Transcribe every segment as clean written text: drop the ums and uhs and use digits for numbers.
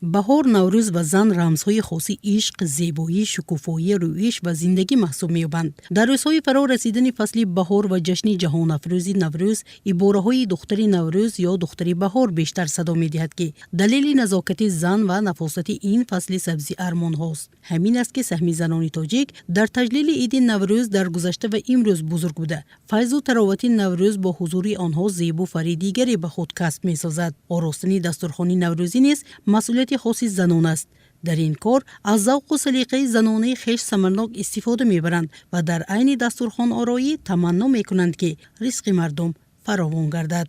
Баҳор, Наврӯз ва зан рамзҳои хоси ишқ, зебоӣ, шукуфоӣ, рӯиш ва зиндагӣ маҳсуб меёбанд. Дар рӯзҳои фаро расидани фасли баҳор ва ҷашни ҷаҳонафрӯзи Наврӯз ибораҳои духтари Наврӯз ё духтари баҳор бештар садо медиҳад, ки далели назокати зан ва нафосати ин фасли сабзи армонҳост. Ҳамин аст, ки саҳми занони тоҷик дар таҷлили иди Наврӯз дар гузашта ва имрӯз бузург буда, файзу таровати Наврӯз бо ҳузури онҳо зебу фарри дигаре ба худ касб месозад. Оростани дастурхони наврӯзӣ низ масъулияти хоси занон аст. Дар ин кор аз завқу салиқаи занонаи хеш самарнок истифода мебаранд ва дар айни дастурхонороӣ таманно мекунанд, ки ризқи мардум фаровон гардад.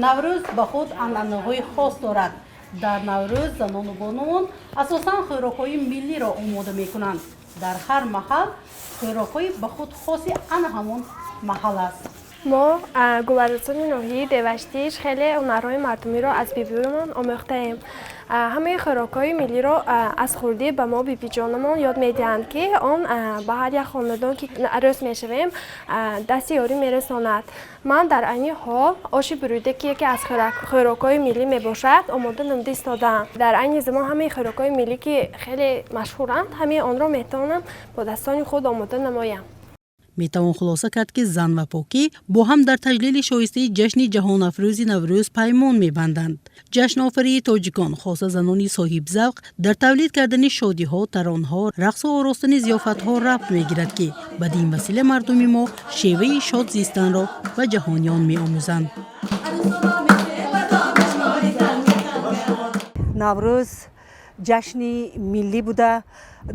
Наврӯз ба худ анъанаҳои хос дорад. Дар Наврӯз занону бонувон асосан хӯрокҳои миллиро омода мекунанд. Дар ҳар маҳал хӯрокҳои ба худ хоси ана ҳамон маҳал аст. Мо, гуларӯсони ноҳияи Деваштич, хеле ҳунарҳои мардумиро аз бибиёнамон омӯхтаем. Ҳамаи хӯрокҳои миллиро аз хурдӣ ба мо бибиҷонамон ёд медиҳанд, ки он ба ҳар як хонадон, ки арӯс мешавем, дасти ёрӣ мерасонад. Ман дар айни ҳол оши бурида, ки яке аз хӯрокҳои миллӣ мебошад, омода намуда истодаам. Дар айни замон ҳамаи хӯрокҳои миллӣ, ки хеле машҳуранд, ҳамаи онро метавонам бо дастони худ омода намоям. Метавон хулоса кард, ки зан ва покӣ бо ҳам дар таҷлили шоистаи ҷашни ҷаҳонафрӯзи Наврӯз паймон мебанданд. Ҷашнофарии тоҷикон, хоса занони соҳибзавқ, дар тавлид кардани шодиҳо, таронҳо, рақсу оростани зиёфатҳо рабт мегирад, ки бадин васила мардуми мо шеваи шод зистанро ба ҷаҳониён меомӯзанд. Наврӯз ҷашни миллӣ буда,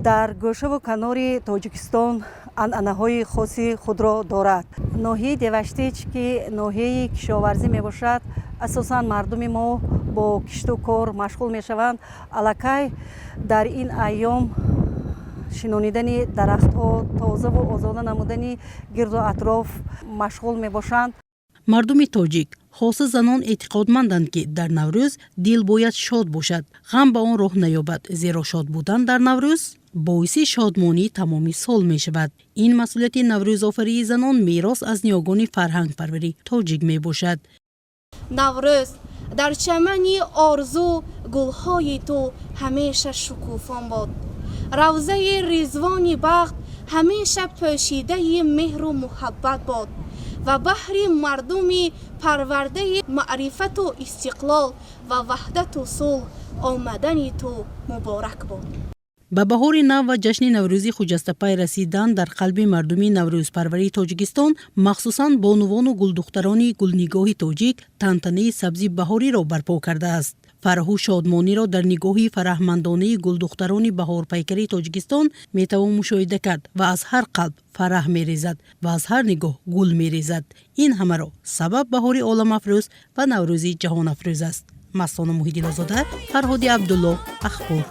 дар гӯшаву канори Тоҷикистон анъанаҳои хоси худро дорад. Ноҳияи Деваштич, ки ноҳияи кишоварзӣ мебошад, асосан мардуми мо бо кишту кор машғул мешаванд. Аллакай дар ин айём шинонидани дарахтҳо, тозаву озода намудани гирду атроф машғул мебошанд. Мардуми тоҷик, хоса занон, эътиқодманданд, ки дар Наврӯз дил бояд шод бошад, ғам ба он роҳ наёбад, зеро шод будан дар Наврӯз боиси шодмонии тамоми сол мешавад. Ин масъулияти наврӯзофарии занон мерос аз ниёгони фарҳангпарвари тоҷик мебошад. Наврӯз, дар чамани орзу гулҳои ту ҳамеша шукуфон бод, равзаи ризвони бахт ҳамеша пӯшидаи меҳру муҳаббат бод ва баҳри мардуми парвардаи маърифату истиқлол ва ваҳдату сулҳ омадани ту муборак бод. Ба баҳори нав ва ҷашни наврӯзи хуҷастапай расидан дар қалби мардуми наврӯзпарварии Тоҷикистон, махсусан бонувону гулдухтарони гулнигоҳи тоҷик, тантанаи сабзи баҳориро барпо кардааст. Фараҳу шодмониро дар нигоҳи фараҳмандонаи гулдухтарони баҳорпайкари Тоҷикистон метавон мушоҳида кард ва аз ҳар қалб фараҳ мерезад ва аз ҳар нигоҳ гул мерезад. Ин ҳамаро сабаб баҳори оламафрӯз ва Наврӯзи ҷаҳонафрӯз аст. Мастона Муҳиддинозода, Фарҳоди Абдулло, Ахбор.